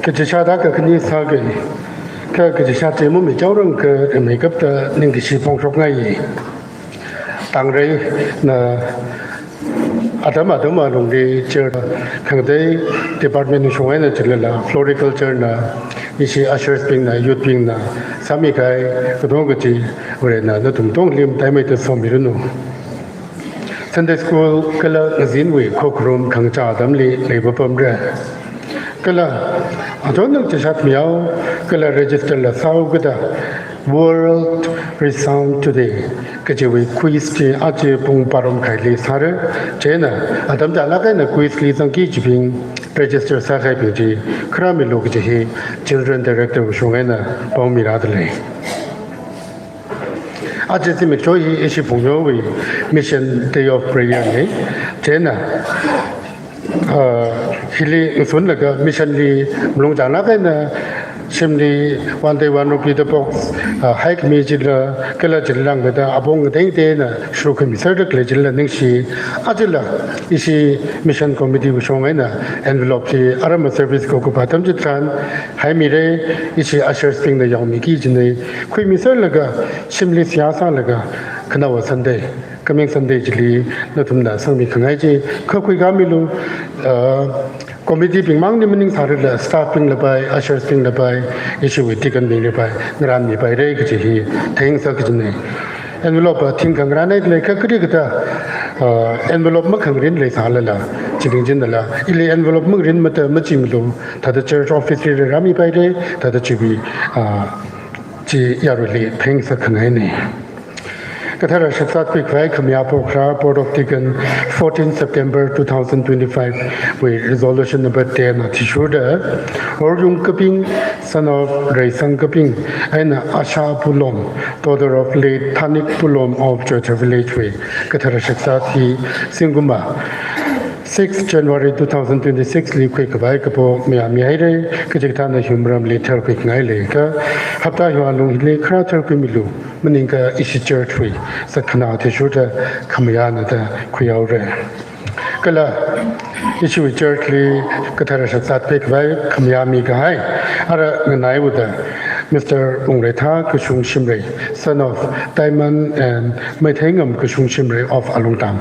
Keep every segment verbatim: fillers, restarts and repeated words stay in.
Kachishāda kakhane sāga, kha kachishā chi mamichaorang kha rimeikapta ningkashi phongshokngai. Tangreina atam atam alungli chirda khangatei department shong eina chilala floriculture na, ishi ushers bingna, youth bingna sāmikahai katonga chi Varena nathum tongli mataimeida somiranu. Sunday school kala ngazinwui khokharum khangachā atamli leipapamra. Kala achon nang chishat miyao, kala register la sāo kada World Resound Today kajiwui quiz chi aja pung baro makhaili sāra. Chieina atam chālāk eina quiz li zangki kajibing register sākahaibing chi kharā milu kaji hi Children Director wushong eina pao mirādalei. Aja zimiksho hi ishi Phungyowui Mission Day of Prayer na. Chieina, ah, hili ngasunlaga mission li malung chānglāk eina shimli one day one rupee da box, ah, haikhami chila, kala chila langda apong ngateng tengna shurkhami sāda khalei chila ningshi. Ajala ishi Mission Committee wushong eina envelope chi arama service kakup atam chitharan haimira, ishi ushers bingna yaomiki kajina. Khuimi sālaga, shimli seihā sālaga, khanaowa Sunday, coming Sunday chili nathumna sangmi khangai chi kha khuikāmilu. Ah, committee bingmang ni maning sārila, staff bing lapai, ushers bing lapai, ishiwui deacon bing lapai ngarānmipaira kaji hi theingasak kajina. Envelope a thing khangarān eina leikha kari kata, ah, envelope makhangarin leisālala, chibing chinala, ili envelope mangarin mata machimilu, thāda church office li rāmipaira, thāda chiwui, ah, chi yaruili theingasak khangaina. Kathara shakzat pikhavai khamayā pokharā Board of Deacon, fourteen September two thousand twenty-five wui resolution number ten athishurda, Oryungkabing, son of Reisangkabing, eina Asha Pulom, daughter of late Thanik Pulom of Choithar village wui kathara shakzat hi zingkum six January two thousand twenty-six li khuikhavai kapo mayāmihaira, kaji kathāna hiwui maramli tharkhui khangai leikha, hapta hiwui alungli kharā tharkhuimilu, maningakha ishi church wui zatkhanā athishurda khamayāna da khuihaora. Kala ishiwui church li kathara shakzat pikhavai khamayā mikahai ara nganaiwuda Mister Ungreitha Kashung Shimray, son of Taiman and Meitheingamkashung Shimray of Alungtang,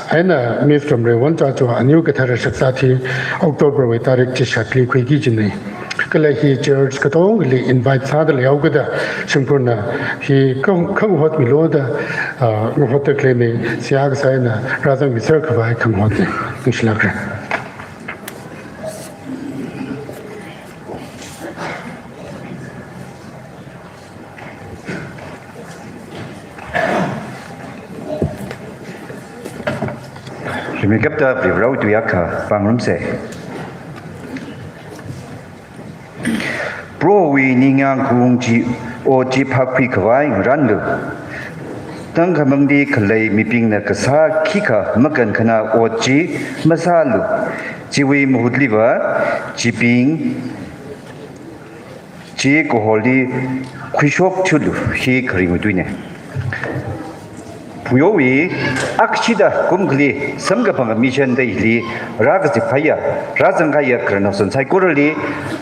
eina Miss Ramreiwon Chacho, aniu kathara shakzat hi October wui tarik chishatli khuiki kajina. Kala hi church katongali invite sāda leihaokida shimkhurna hi khang-, khangahotmilu da, ah, ngahotda khaleina, seihā kasā eina rāzangmi sākhavai khangahotna. Ningshilākra. Rimeikapta Varivarāwui tui akha pāngarumsa. Prohowui ningyāng kaung chi, ot chi phākhuikhavai ngarānlu. Tangkhamangli khalei mibingna kasā khikha makankhana ot chi masālu. Chiwui mahutliva, chibing chi kaholli khuishok thuilu, hi kharingwui tuina. Phungyowui akhashida kumkhali samkaphang mission dayli rākazip kahaiya, rāzang kahaiya khararnaosan saikorali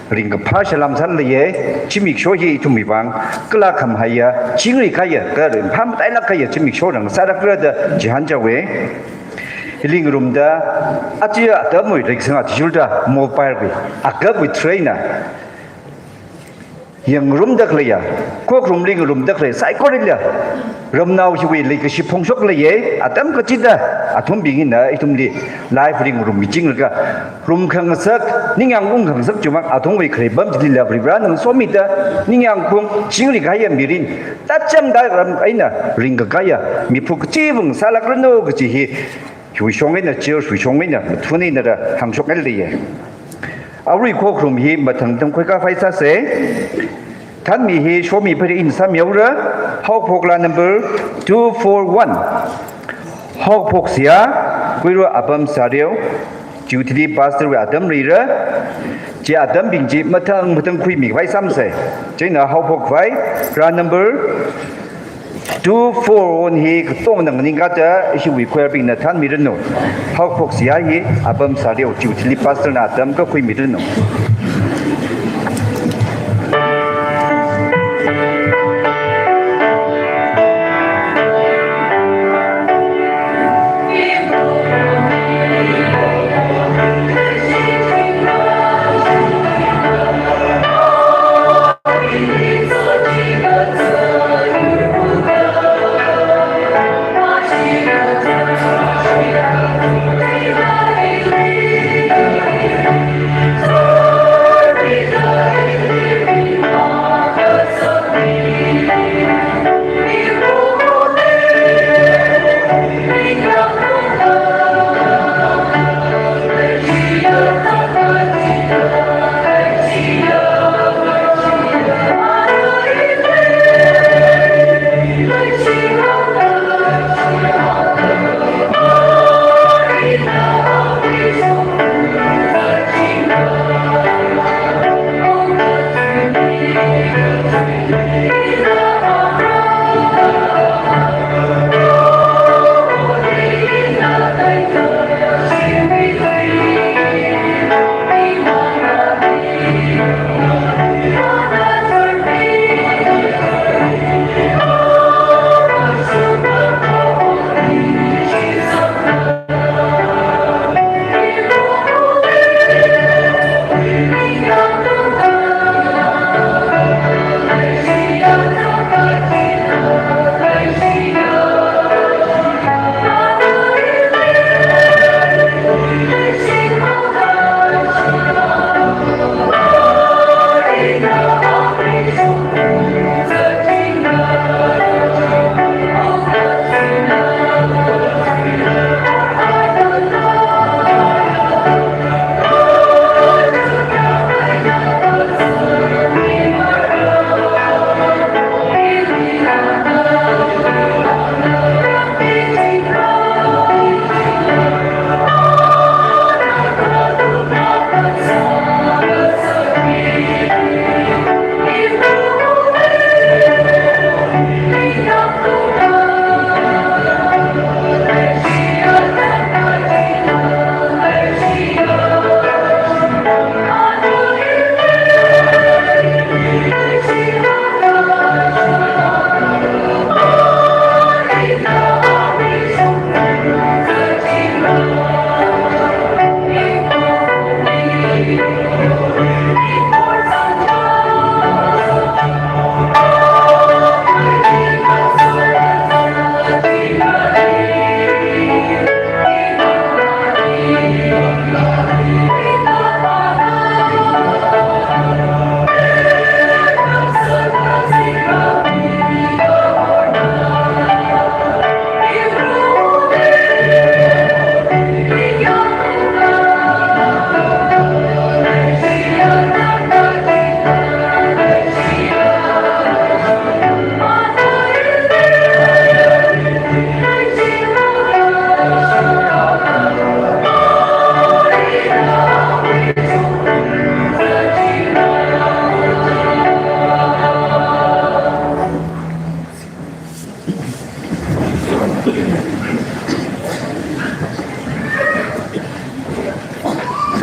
ringkaphā salam sāleiya. Zimiksho hi ithumwui vang kala khamahaiya, chingri kahaiya, kala ringphā matailāk kahaiya zimiksho rāngasā rākra da chihān chaowa. Hili ngarumda, aja atamwui reisang athishurda mobile wui, akapwui train na yangngarumda khaleiya, khokharumli ngarumda khalei saikorali ramnao hiwui leikashi phongshok leiya. Atam kachida athumbing hina ithumli live li ngarummi chinglaga, rum khangasak, ningyāng ung khangasak chiwui vang athumwui khalei pam chilila Varivarāna somida, ningyāng kaung chingri kahaiya mirin, tacham da ram eina ringkakāya miphu kachivang sālākranu kaji hi hiwui shong eina, church wui shong eina, mathun eina rāhāngshok leiya. Arui khokharum hi mathang tang khuikhavai sāsa. Thanmi hi shomiphara, ina sāmihaora. Haophok laa number two four one. Haophok seihā, Kuiru Apam Sareo, Chiwui thili pastor wui atam leira. Chi atambing chi mathang mathang khuimikhavai sāmasa. Chieina haophok khavai, laa number two four one hi katonga nganingkada ishiwui choir bingna thanmiranu. Haophok seihā hi Apam Sareo, Chiwui thili pastor na atam kakhuimiranu.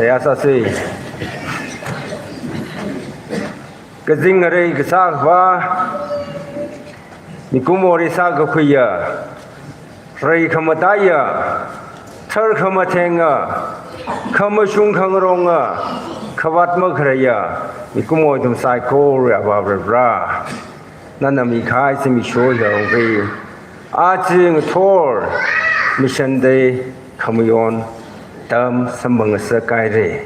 seihā sāsa. Kazing ngarei kasā Akhavā, mikumoli sākakhuiya, rei khamataiya, thar khamathenga, khamashung khangaronga, khavāt makhaleiya, mikumo ithum saikora Avā Varivara, nana mikahai zimiksho hi yarongra. Aja ngathor Mission Day khamayon atam samphang ngasakhaira.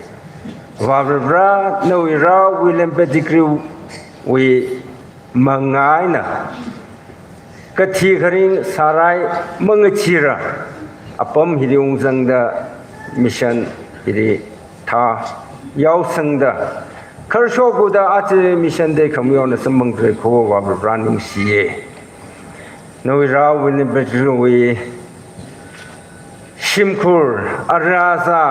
Avā Varivara, nawui rao William Pettigrew wui mangā eina kathi kharing sārai mangacheera, apam hili ungzangda, mission hili thā yaosangda, kharshok khuida aja Mission Day khamayon samphangkhalei kho Avā Varivara ningshiya. Nawui rao William Pettigrew wui shimkhur, ara, azā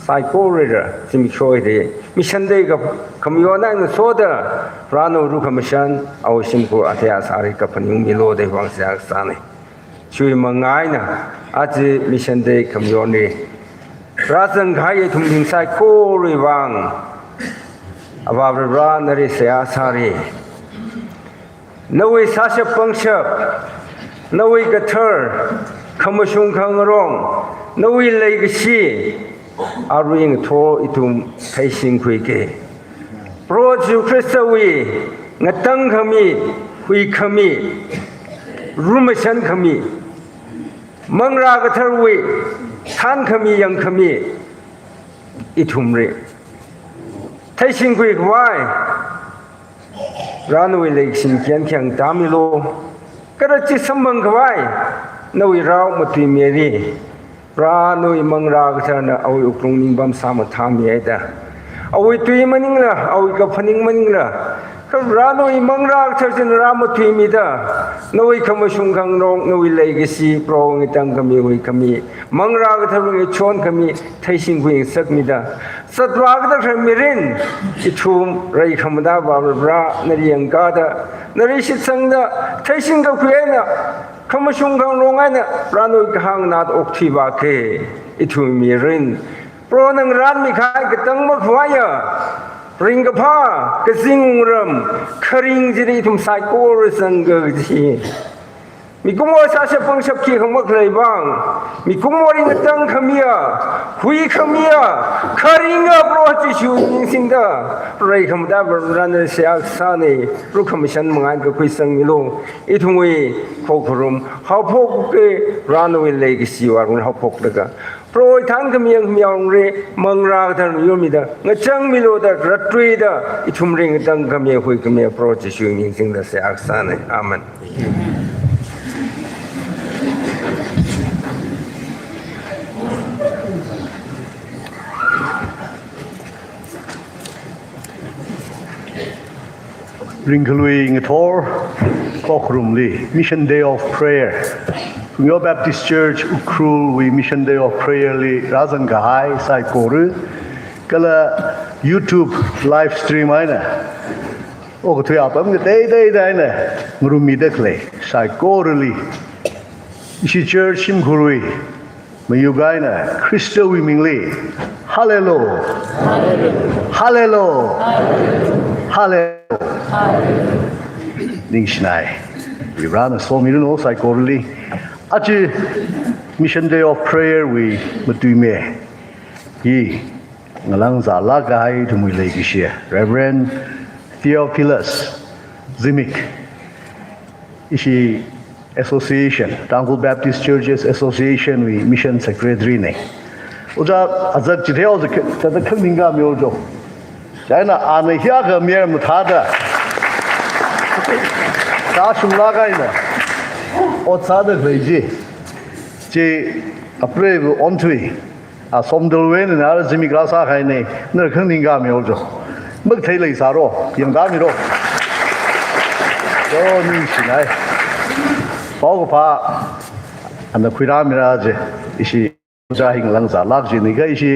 saikorali zimiksho hili Mission Day kha khamayon eina soda, Varena ru khamashan, awui shimkhur athei asāli kaphaningmilu da vang seihā sāna. Chiwui mangā eina aja Mission Day khamayonli rāzangkahai ithum mibing saikora vang Avā Varivara nali seihā sāra. Nawui sāshap pangshap, nawui kathar, khamashung khangarong, nawui leikashi, arui ngathor ithum theishingkhuiga. Proho Jesu Khristawui ngatangkhami, huikhami, rumashankhami, manglā katharwui thānkhami yangkhami ithumli theishingkhuikhavai, Varena nawui leikashi khayang khayang tāmilu. Kala chi samphangkhavai nawui rao matuimili, Varena nawui manglā katharna awui wuklung ningpam sāmathāmihaida, awui tui maningla, awui kaphaning maningla, kha Varena nawui manglā kathar china rā matuimida, nawui khamashung khangarong, nawui leikashi, Proho ngatangkhami, huikhami, manglā katharwui ngachonkhami theishingkhui ngasakmida, zatvā kathar mirin ithum rei khamataiya Avā Varivara nali yangkāda, nali shitsangda, theishingkakhui eina, khamashung khangarong eina Varena nawui kahāng eina okthuivāka. Ithum mirin Proho nana rāmikahai katang makhavaiya ringkaphā, kazing wungram kharing chili ithum saikora zangki kaji. Mikumo sāshap pangshap khikha makhalei vang, mikumoli ngatangkhamiya, huikhamiya, kharinga Proho Jishu ming singda rei khamataiya Varena seihā sāna. Ru khamashan mangā eina kakhuisangmilu. Ithumwui khokharum haophokka, Varena nawui leikashi warung haophoklaga, Proho thānkhami yangkhami yarongra, manglā kathar yurmida, ngachangmilu da, ratruida, ithumli ngatangkhami, huikhami Proho Jishu ming singda seihā sāna. Amen. Ringkhalui ngathor khokharumli Mission Day of Prayer, Phungyo Baptist Church Ukhrulwui Mission Day of Prayer li rāzangkahai saikora, kala YouTube live stream eina okathui apam kateiteida eina ngarummida khalei saikorali, ishi church shimkhurwui mayuga eina Khristawui mingli, Hallelujah! Hallelujah! Hallelujah! Ningshinai. Varena somiranu saikorali. Aja Mission Day of Prayer wui matuimi hi ngalāngzālāk kahai ithumwui leikashi Reverend Theophilus Zimik, ishi association, Tangkhul Baptist Churches Association wui Mission Secretary na. Ojā azak chithei ojā k-, thāda khaningkāmi ojā. Chieina ana hiyākha mayar mathāda, tāshunglāk eina ot sāda khalei chi, chi apreiva onthui, a Somdalwui eina ara zimik rāsākahaina, nara khaningkāmi ojā. Makathei leisālu, yangtāmilu. Yo, ningshinai. Paokaphā ana khuirāmira chi, ishi ojā hi ngalāngzālāk chi, nikha ishi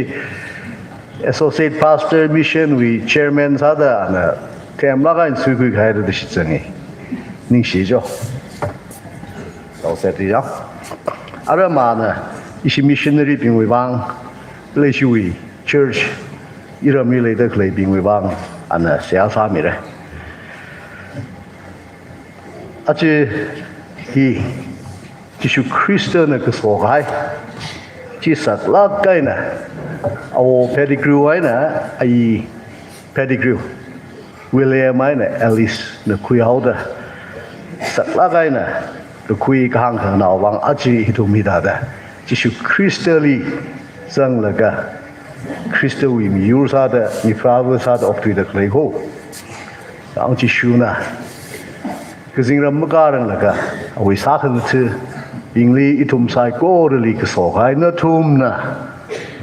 Associate Pastor Mission wui Chairman sāda ana themlāk eina suikhuikahaida shitsanga. Ningshi jo. Tau seti jo. Ara mana ishi missionary bingwui vang, leishiwui church iramli leida khaleibingwui vang ana seihā sāmira. Aja hi Jishu Khristana kaso kahai chi saklāk eina, awo Pettigrew eina ayi Pettigrew, William eina Alice na khuihaoda, saklāk eina kakhui kahāng khanganao vang aja ithum hithāda Jishu Khristali zanglaga Khristawui miyur sāda, mipharāva̱ sāda okthuida khalei kho. Ang Jishuna kazingram makāranglaga awui sākhangathabingli ithum saikorali kaso kahai, nathumna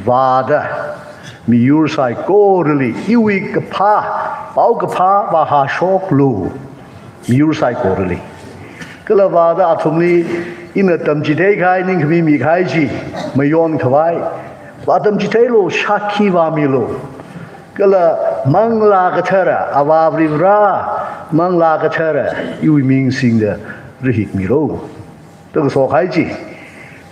vāda miyur saikorali iwui kaphā, paokaphā vāhāshoklu miyur saikorali. Kala vāda athumli ina tamchithei kahai, ningkhami mikahai chi mayonkhavai vātamchitheilu, shākhi vāmilu. Kala Manglā Kathara, Avā Varivarā Manglā Kathara iwui ming singda rahikmilu da kaso kahai chi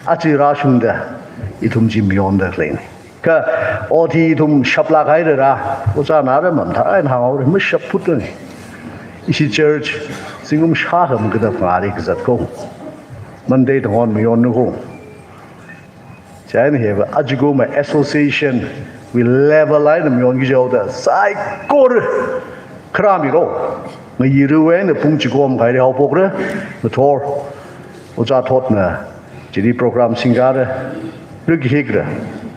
aja rāshungda ithum chi mayonda khaleina. Kha ot hi ithum shaplāk hairara, ojā nara mamathā eina hānghaora, mashap phutna. Ishi church zingkum shākha makada phangāli kazat kho. Monday thangon mayonra kho. Chieina hiva ajakumma association wui level eina mayonki jihaoda saikora kharāmilu. Ngayirawui eina pung chiko makhali haophokra, ngathor ojā thotna chili program singkara, rahikra,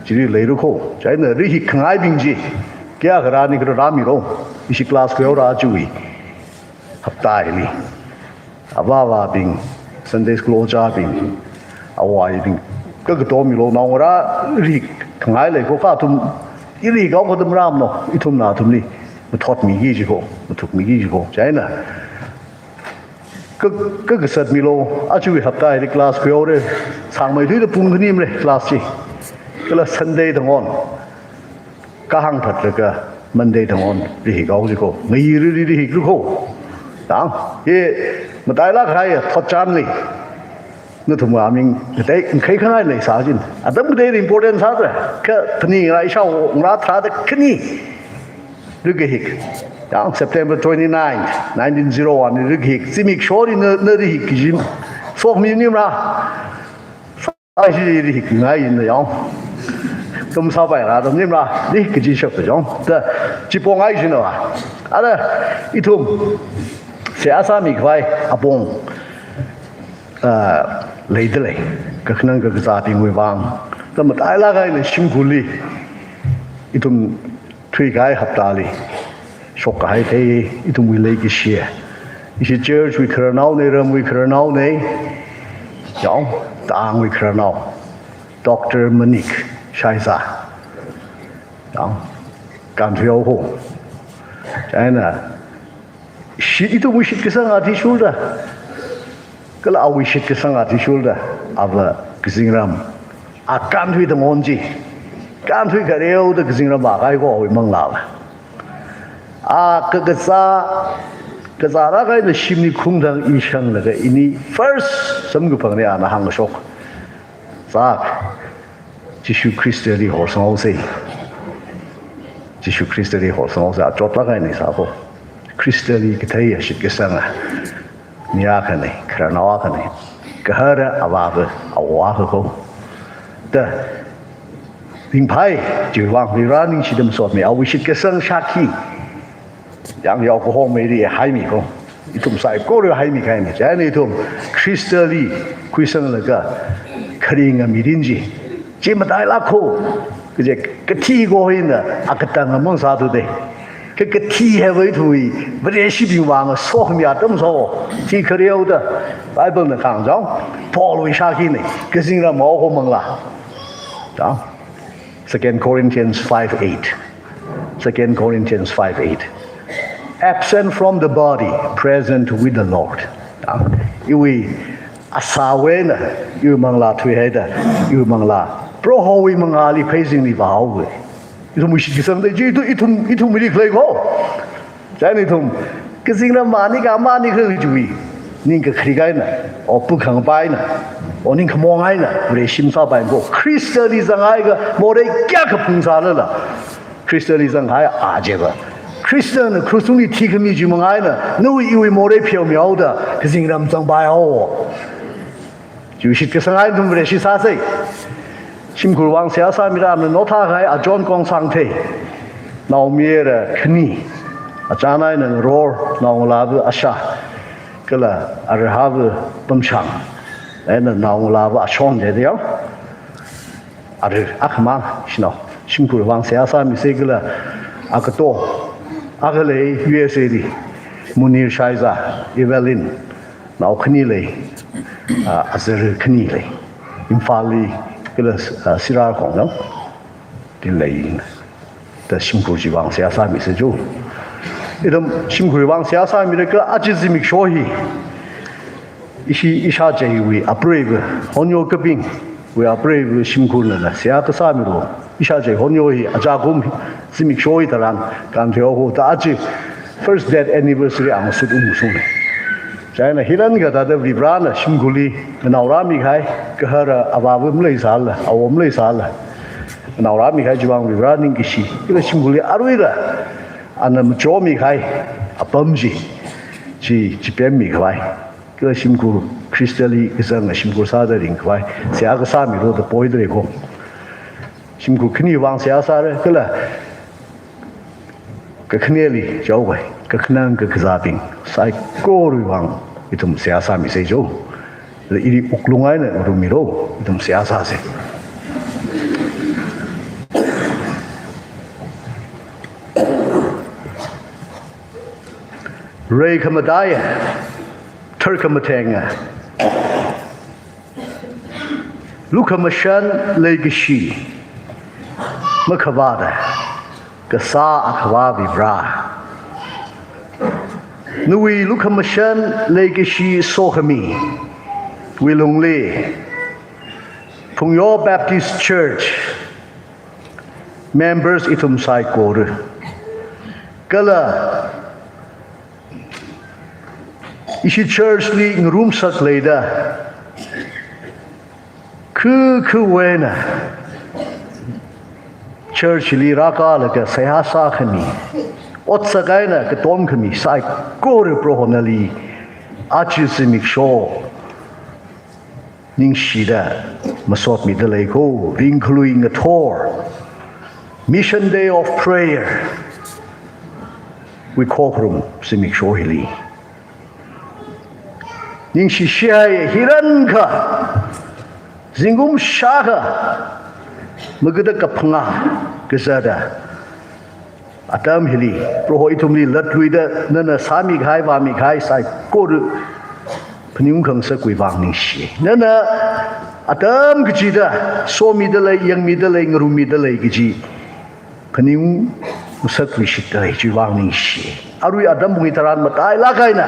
chili leira kho. Chieina rahik khangaibing chi kayākha rāni kharā rāmilu. Ishi class khuihaora ajawui hapta hili. Avāva̱bing, Sunday school ojābing, awo ayibing, kakato milu, naongarā rahik khangai lei kho, kha athum irahik haokha atam rāmano, ithumna athumli mathotmiki ji kho, mathukmiki ji kho. Chieina ka, kakazat milu, ajawui hapta hili class khuihaora, sāngmeithuida pung khani mara class chi. Kala Sunday thangon kahāng phatlaga Monday thangon rahik haoki ji kho, ngayirali rahikra kho. Dang, hi matailāk kahai thotchanli nathumwui aming katei ngakhai khangai leisā jin. Atam kateili important sāda, kha phaningra ishāwo ngarā tharāda khani rahik. Dang, September twenty-ninth, nineteen zero one li rahik. Zimiksho eina na, na rahik kaji shokmi nimra. Ai, chi rahik ngai ina yong. Tum sāpai rā, tum nimra, rahik kaji shap yong. Da, chi pongai chi na wa. Ara, ithum seihā sāmikhavai apong, ah, leidalei. Kakhanang kakazābingwui vang. Da matailāk eina shimkhurli ithum thuikahai haptali shokkahai thei, ithumwui leikashi. Ishi church wui khararnaona, ramwui khararnaona, yong, tangwui khararnao, Doctor Manik Shaiza, yong, kānthuihao kho. Chieina shit, ithumwui shitkasang athishurda, kala awui shitkasang athishurda, ava kazingram a kānthui thangon chi, kānthui khareoda kazingram vākahai kho awui manglāva. A kakazā, kazā rākahai eina shimli khungthang ishanglaga ini first samkaphangli ana hāngshok. Zak, Jishu Khristali horsanghaosa. Jishu Khristali horsanghaosa, achotlāk eina sā kho. Khristali katheiya shitkasanga mi akhana, khararnao akhana. Kahara avāva awo akha kho. Da, ringphai, chiwui vang Varivarā ningshida masotmi, awui shitkasang shākhi. Yang yao kahong meiri haimi kho. Ithum saikora haimi kahaina. Chieina ithum Khristali khuisanglaga kharinga mirin chi, chi matailāk kho. Kaje kathi kho hina akatang amang sāthuda. Ka, kathi hiva ithumwui Vareshibing vang sokhami atam so. Chi khareoda Bible na kahāng chang, Paulwui shākhina, kazingram haowa kho manglā. Chang. Second Corinthians five eight. Second Corinthians five eight. Absent from the body, present with the Lord. Ah, iwui asāwui eina, iwui manglā thuihaida, iwui manglā Prohowui mangāli pheisingliva haowa. Ithumwui shitkasang da, chi ithum, ithum, ithumwuili khalei kho. Chieina ithum kazingram manika manika khalei chiwui Ning kakharik eina, o pukhangapai eina, o ning khamong eina, Vareshi masāpaimana. Khristali zanghaiakha morei kayākha phungsālala, Khristali zanghai a chiva, Khristana krush tungli thikhami chi manga eina nawui iwui morei pheomihaoda kazingram zangpaihao. Chiwui shitkasang eina ithum Vareshi sāsa. Shimkhurwui vang seihā sāmida, ana naothā kahai a John Kongsangthei, naomayara khani, achān eina ngaror, naongalāva ashā, kala arui hava Pamshang, eina naongalāva ashong de yao. Arui akhamang shanao, shimkhurwui vang seihā sāmisa kala akato akha lei U S A li, Munir Shaiza, Evelyn, nao khani lei, ah, azar khani lei, Imphalli kala, ah, Sirarakhongli, da lei. Da shimkhur chiwui vang seihā sāmisa jo. Ithum shimkhurwui vang seihā sāmida kala aja zimiksho hi, ishi ishācheiwui apreiva, Honyo Kapingwui apreiva shimkhurnala seihā kasāmilu. Ishāchei Honyo hi ajakum zimiksho hi tharan kantheo ho da aja first death anniversary ang sut ungshung. Chieina hiran kathāda Varivarana shimkhurli nganao rāmi kahai, gahara avāva maleisāla, awo maleisāla, nganao rāmi kahai chiwui vang Varivara ningkashi, kala shimkhurli aruila ana machomi kahai apam chi, chi, chipemmi khavai, kala shimkhur Khristali kazanga shimkhur sāda ringkhavai seihā kasāmilu da poida lei ko. Shimkhur khaniwui vang seihā sāra, kala kakhaneli chaopai, kakhanang kakazābing saikorawui vang ithum seihā sāmisa jo. Ili wuklung eina ngarummilu, ithum seihā sāsa. Reikhamataiya, tharkhamathengya, lukhamashan leikashi makhavāda kasā akhavā Varivara, nawui lukhamashan leikashi sokhamiwui lungli Phungyo Baptist Church members ithum saikora, kala ishi church li ngarumsak leida, khu khu eina church li rākalaga seihā sākhami, otsak eina katomkhami saikora Proho nali aja zimiksho ningshida masotmida lei ko. Ringkhalui ngathor, Mission Day of Prayer wui khokharum zimiksho hili ningshi shihai, hirankha zingkum shākha magada kaphangā kazata atam hili, Proho ithumli latluida nana sāmi kahai, vāmi kahai saikora phaningungkhangasakwui vang ningshi. Nana atam kachida somida lei, yangmida lei, ngarummida lei kaji phaningungngasakluishitda lei, chiwui vang ningshi. Arui atam pung hi tharan matailāk eina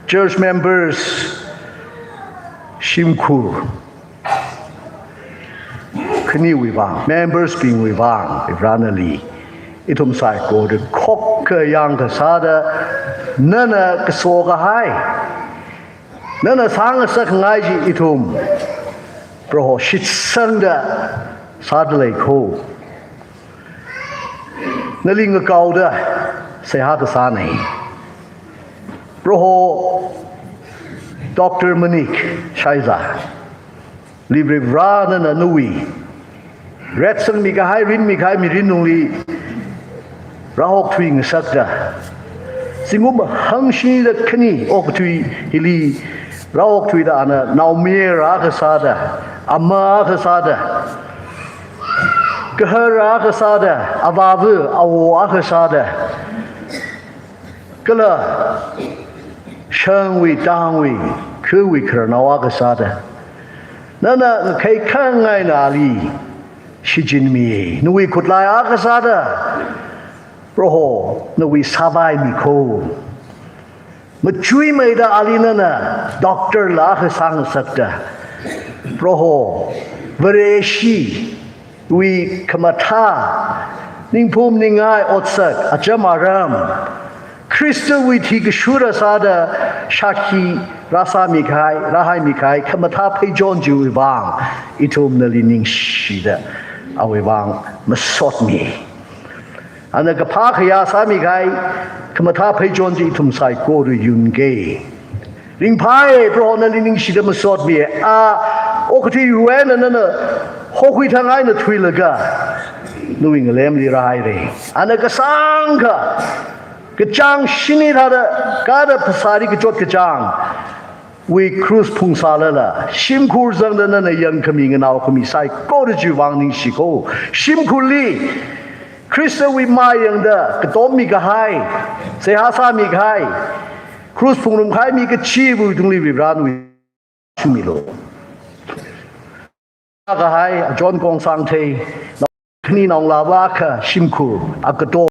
church members, shimkhur khaniwui vang, members bingwui vang, Varivara nali ithum saikora khokkha yangkasāda, nana kaso kahai, nana sāngasakngai chi ithum Proho shitsangda sāda lei ko. Nali ngakaoda seihā kasāna. Proho Doctor Manik Shaiza, Varivara nana nawui retsangmi kahai, rinmi kahai mirin lungli rāhokthuingasakta, zingkum hangshida khani okathui hili rāhokthuida ana naomayara akha sāda, ama akha sāda, gahara akha sāda, avāva awo akha sāda, kala shangwui tangwui khawui khararnao akha sāda, nana ngakhai khangaina ali shichinmi, nawui khutlai akha sāda Proho nawui sāvaimi ko. Machuimeida ali nana doctor la akha sāngasakta, Proho Vareshiwui khamathā, ningphum ningai, otsak, acham aram, Khristawui thi kashura sāda shākhi rāsāmi kahai, rāhaimi kahai, khamathā pheichon chiwui vang, ithum nali ningshida, awui vang masotmi. Ana kaphā khayā sāmi kahai, khamathā pheichon chi ithum saikora yunga. Ringphai, Proho nali ningshida masotmi. A, okathui yuena nana hokhui thang eina thuilaga, nawui ngalemli rāhaira. Ana kasāngkha, kachāng shini thāda, kada phasāli kachot kachāng wui krus phungsālala, shimkhur zangda nana yangkhami nganao khami saikora chiwui vang ningshi ko. Shimkhurli, Khristawui mayangda, katommi kahai, seihā sāmi kahai, krus phungrumkhaimi kachiwui tungli Varivarāwui shumilo. Kahai, John Kongsangthei, khani naongalāva akha shimkhur, a kato